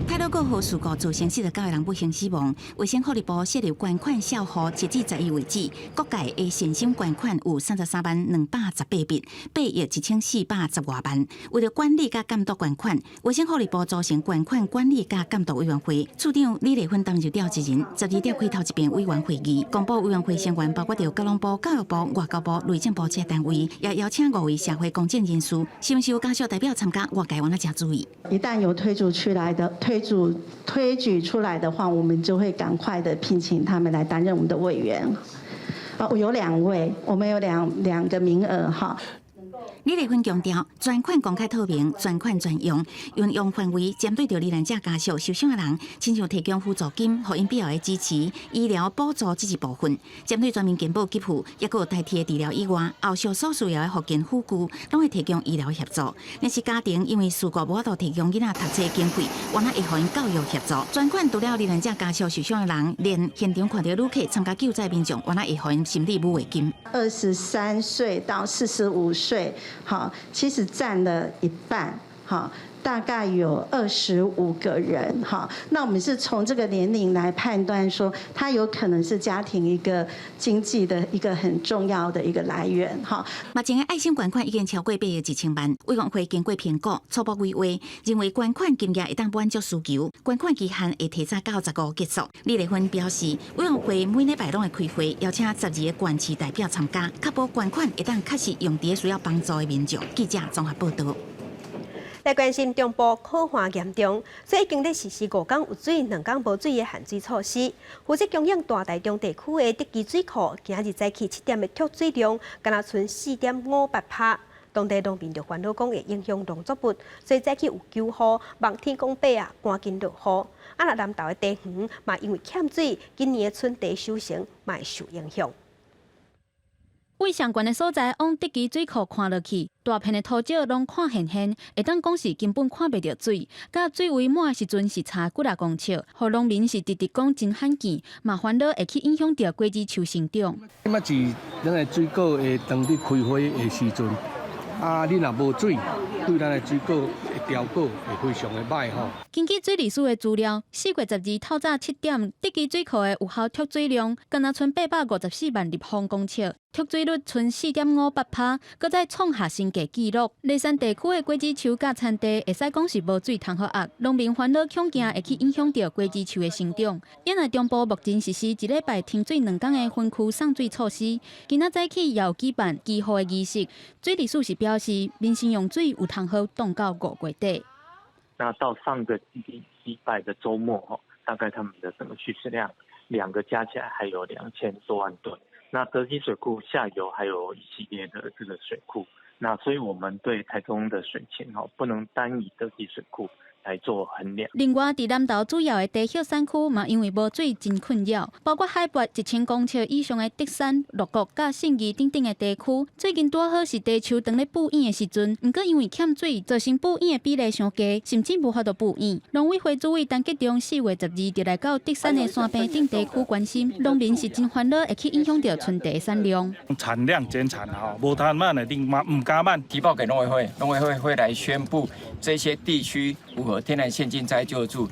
太魯閣號事故造成49個人不幸死亡。衛生福利部設立捐款小戶，截至11為止，各界的善心捐款有33萬218筆，8億1410外萬。為著管理佮監督捐款，衛生福利部組成捐款管理佮監督委員會，處長李麗芬擔任召集人。12召開頭一遍委員會議，公布委員會成員包括著交通部、教育部、外交部、內政部這單位，也邀請五位社會公眾人士，是毋是有家屬代表參加？外界嘛誠注意。一旦有推舉出來的推舉出來的話，我們就會趕快的聘請他們來擔任我們的委員。啊，我有兩位，我們有兩個名額哈。李麗芬強調，專款公開透明，專款專用，運用範圍針對著罹難者家屬受傷的人，親像提供輔助金，予𪜶必要的支持、醫療補助這一部分。針對全民健保給付，抑閣有台鐵治療以外，後續所需要的復健輔具，攏會提供醫療協助。若是家庭因為事故無法度提供囡仔讀冊經費，嘛會予𪜶教育協助。專款除了罹難者家屬受傷的人，連現場看著旅客參加救災民眾，嘛會予𪜶心理撫慰金。23歲到45歲。好，其實佔了一半，好，大概有25個人，哈。那我們是從這個年齡來判斷，說他有可能是家庭一個經濟的一個很重要的一個來源，哈。目前的愛心捐款已經超過8億1000萬，委員會經過評估，初步規劃，認為捐款金額會當滿足需求，捐款期限會提早到15結束。李麗芬表示，委員會每禮拜攏會開會，邀請12個縣市代表參加，確保捐款會當確實用佇需要幫助的民眾。記者綜合報道。來關心中部洘旱嚴重，所以已經咧實施5工有水、2工無水的限水措施。負責供應大台中地區的德基水庫，今日早起7點的蓄水量，敢若賰4.58%。當地農民就煩惱講會影響農作物，所以早起有求雨，望天公伯啊，趕緊落雨。啊，若南投的茶園嘛，因為欠水，今年的春茶收成嘛會受影響。位上懸的所在，往德基水庫看落去，大片的土石攏看現現，會當講是根本看袂著水。佮水位滿的時陣是差幾若公尺，予農民是直直講真罕見，嘛煩惱會去影響著果子樹成長。這馬是咱的水果會當佇開花的時陣，啊，你若無水，對咱的水果的調果會非常的䆀吼。根據水利署的資料，4月12透早7點，德基水庫的有效蓄水量，敢若賰854萬立方公尺。蓄水率賰4.58%，閣再創下新低紀錄。梨山地區的果子樹佮田地，會使講是無水通予壓，農民煩惱恐驚會去影響著果子樹的成長。因為中部目前實施一禮拜停水兩工的分區送水措施，今仔早起也有舉辦祈雨的儀式。水利署是表示，民生用水有通好擋到5月底。那到上個禮拜的週末，吼，大概他們的整個蓄水量兩個加起來還有2000多萬噸。那德基水庫下游還有一系列的這個水庫，那所以我們對台中的水情，吼，不能單以德基水庫。來做衡量。另外，佇南投主要的茶葉產區嘛，因為無水真困擾，包括海拔1000公尺以上的竹山、鹿谷、佮信義等等的地區。最近拄好是茶樹當咧布湧的時陣，毋過因為欠水，造成布湧的比例傷低，甚至無法度布湧。農委會主委陳吉仲4月12就來到竹山的山坪頂地區關心，農民是真煩惱，會去影響著春茶產量。產量減產吼，無貪慢的，另嘛毋加慢。提報給農委會，農委會會來宣布這些地區符合天然現金災救助，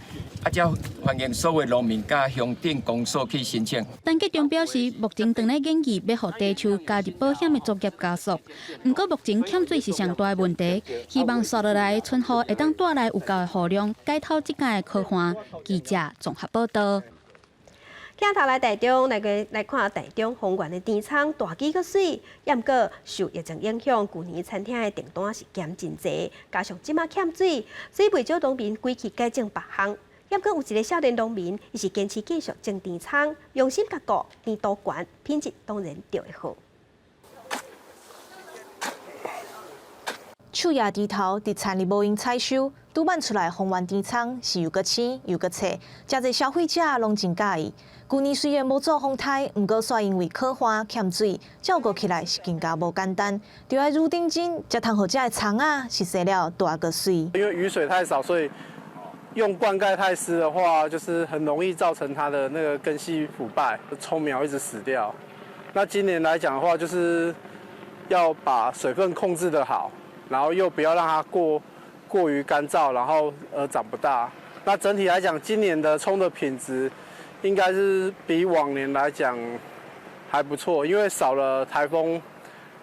啊，才歡迎所有農民佮鄉鎮公所去申請。陳吉仲表示，目前正咧研議欲予茶樹加入保險的作業加速，毋過目前欠水是上大的問題，希望紲落來春雨會當帶來有夠的雨量，解透這屆的乾旱。記者綜合報道。鏡頭來台中來個來看台中豐原的甜蔥大支閣媠，猶毋過受疫情影響，舊年餐廳的訂單是減真濟，加上這馬欠水，所以袂少農民規氣改種別項。猶毋過有一个少年農民，伊是堅持繼續種甜蔥，用心佮顧，甜度懸，品質當然就會好。樹葉枝頭佇田裡無閒採收，拄挽出來豐原甜蔥是又閣青又閣脆，誠濟消費者攏真佮意。舊年雖然無做風颱，毋過煞因為乾旱欠水，照顧起來是更加無簡單，著愛愈認真，才通予這个蔥仔是生了大閣媠。因為雨水太少，所以用灌溉太濕的話，就是很容易造成它的那個根系腐敗，蔥苗一直死掉。那今年來講的話，就是要把水分控制得好，然後又不要讓它過於乾燥，然後而長不大。那整體來講，今年的蔥的品質應該是比往年來講還不錯，因為少了颱風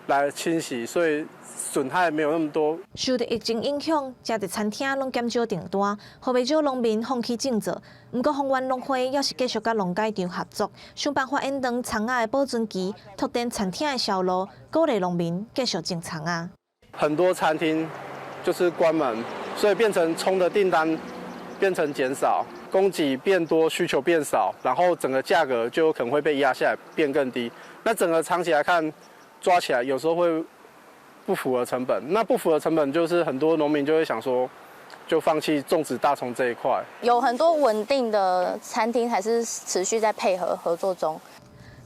來侵襲，所以損害沒有那麼多。受著疫情影響，誠濟餐廳攏減少訂單，予袂少農民放棄種植。毋過豐原農會猶是繼續佮農改場合作，想辦法延長蔥仔的保存期，拓展餐廳的銷路，鼓勵農民繼續種蔥仔。很多餐廳就是關門，所以變成蔥的訂單變成減少，供給變多，需求變少，然後整個價格就可能會被壓下來，變更低。那整個長期來看，抓起來有時候會不符合成本。那不符合成本，就是很多農民就會想說，就放棄種植大蔥這一塊。有很多穩定的餐廳還是持續在配合合作中。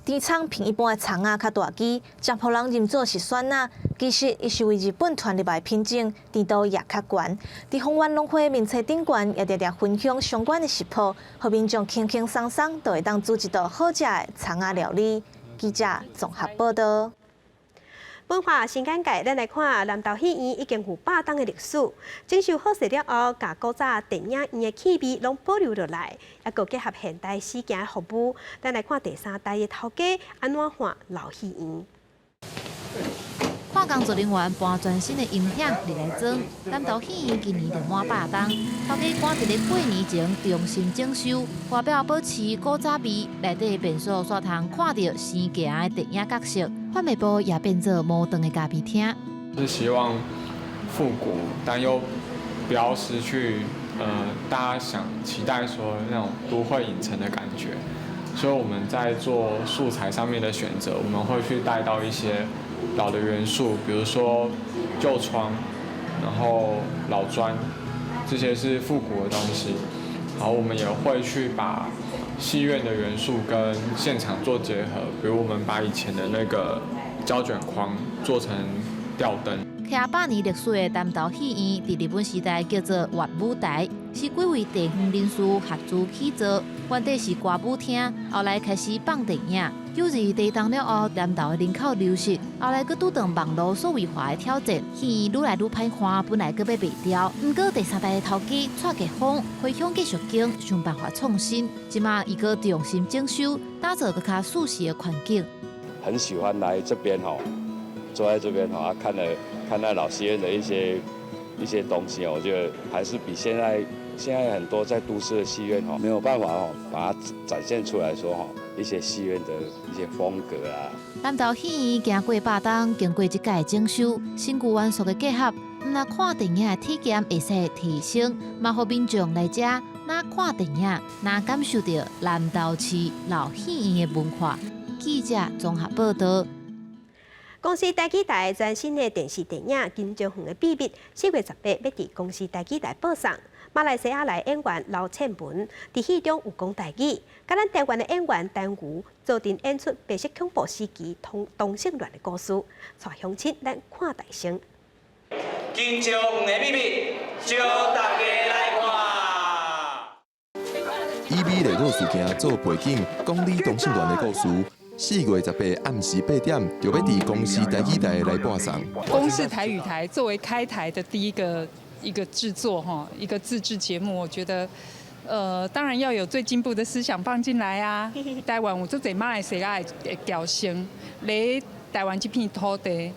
甜蔥比一般的蔥仔較大支，食予人認做是蒜仔。其實，伊是為日本傳入來品種，甜度也較懸。佇豐原農會面冊頂懸，也常常分享相關的食譜，予民眾輕輕鬆鬆就會當煮一道好食的蔥仔料理。記者綜合報道。文化新簡介，咱來看南投戲院已經有100冬的歷史。整修好勢了後，共古早電影院的氣味攏保留落來，猶閣結合現代死行服務。咱來看第三代的頭家按怎看老戲院。看工作人員搬全新的音響入來裝，南投戲院今年就滿百冬。頭家趕佇咧過年前重新整修，外表保持古早味，內底便所煞通看著生行的電影角色，販賣部也變做摩登的咖啡廳。是希望復古，但又不要失去大家想期待說那種都會影城的感覺。所以我們在做素材上面的選擇，我們會去帶到一些老的元素，比如說舊窗，然後老磚，這些是復古的東西。然後我們也會去把戲院的元素跟現場做結合，比如我們把以前的那個膠卷框做成吊燈。徛百年歷史的南投戲院，佇日本時代叫做樂舞台，是幾位地方人士合資起造，原底是歌舞廳，後來開始放電影。九二地動了後，南投的人口流失，後來閣拄著網路數位化的挑戰，戲院愈來愈歹看，本來閣欲賣掉。毋過第三代的頭家蔡杰峰回鄉繼續經，想辦法創新，這馬伊閣重新整修，打造閣較舒適的環境。很喜歡來這邊吼，坐在這邊吼，啊，看了看那老戲院的一些東西，我覺得還是比現在很多在都市的戲院吼，沒有辦法吼把它展現出來說吼一些戲院的一些風格啊。南投戲院經過百冬，經過這屆整修，新舊元素的結合，毋但看電影的體驗會使提升，嘛予民眾來遮若看電影，若感受著南投市老戲院的文化。記者綜合報道。公視台語台全新的電視電影《金石園的秘密》，4月18欲佇公視台語台播送。馬來西亞來演員劉倩文佇戲中有講台語，佮咱台灣的演員陳瑜做陣演出白色恐怖時期同同性戀的故事，帶鄉親咱看大聲。金石園的秘密，招大家來看。以美麗島事件做背景，講女同性戀的故事。4月18暗時8點，就欲佇公視台語台來播送。公視台語台作為開台的第一個一個製作哈，一個自製節目，我覺得，當然要有最進步的思想放進來啊。台灣有足濟馬來西亞的僑生，來台灣這片土地，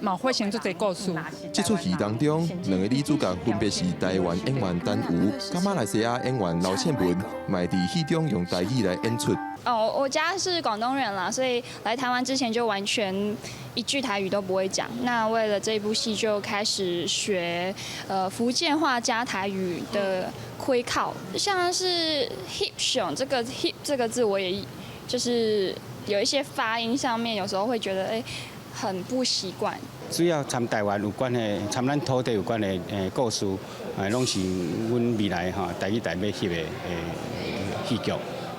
嘛發生足濟故事。這齣戲當中，兩个女主角分別是台灣演員陳瑜，佮馬來西亞演員劉倩文，嘛佇戲中用台語來演出。哦，我家是廣東人啦，所以來台灣之前就完全一句台語都不會講。那為了這部戲，就開始學福建話加台語的開口，像是翕相這個翕這個字，我也就是有一些發音上面，有時候會覺得很不習慣。主要參台灣有關的、參咱土地有關的故事，攏是阮未來吼台語台欲翕的戲劇。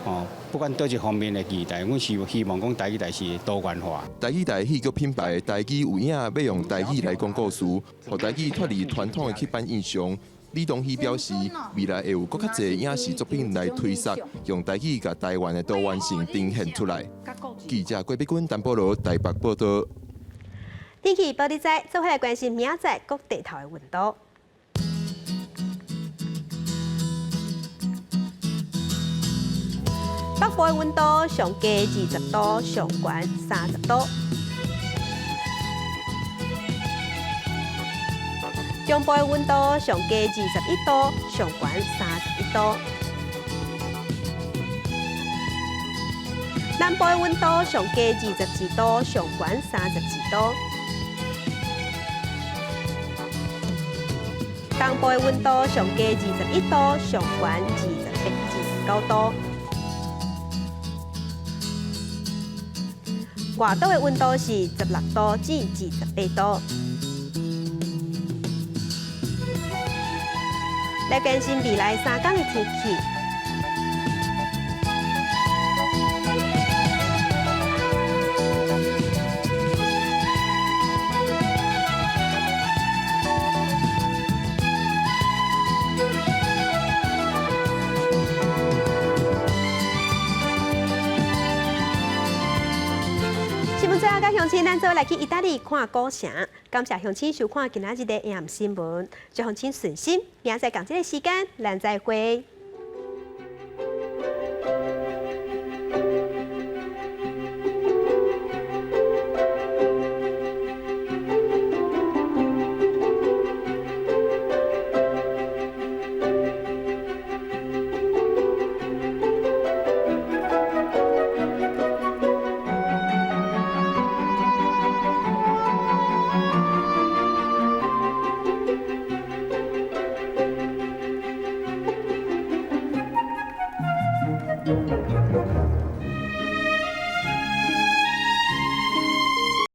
哦，不管佗一方面的期待，阮是希望講台語台是多元化。台語台戲劇品牌台語有影欲用台語來講故事，予台語脫離傳統的刻板印象。李東熙表示，未來會有閣較濟影視作品來推捒，用台語共台灣的多元性呈現出來。記者郭碧君、陳保羅台北報道。天氣報你知，做伙來關心明仔載各地頭的溫度。北部的溫度上低20度，上懸30度。中部的溫度上低21度，上懸31度。南部的溫度上低22度，上懸32度。東部的溫度上低21度，上懸28、29度。外島的溫度是16度至28度。來關心未來3天的天氣。新聞最後，佮鄉親，咱做來去意大利看古城。感謝鄉親收看今仔日的 AM 新聞，祝鄉親順心。明仔載仝這个時間，咱再會。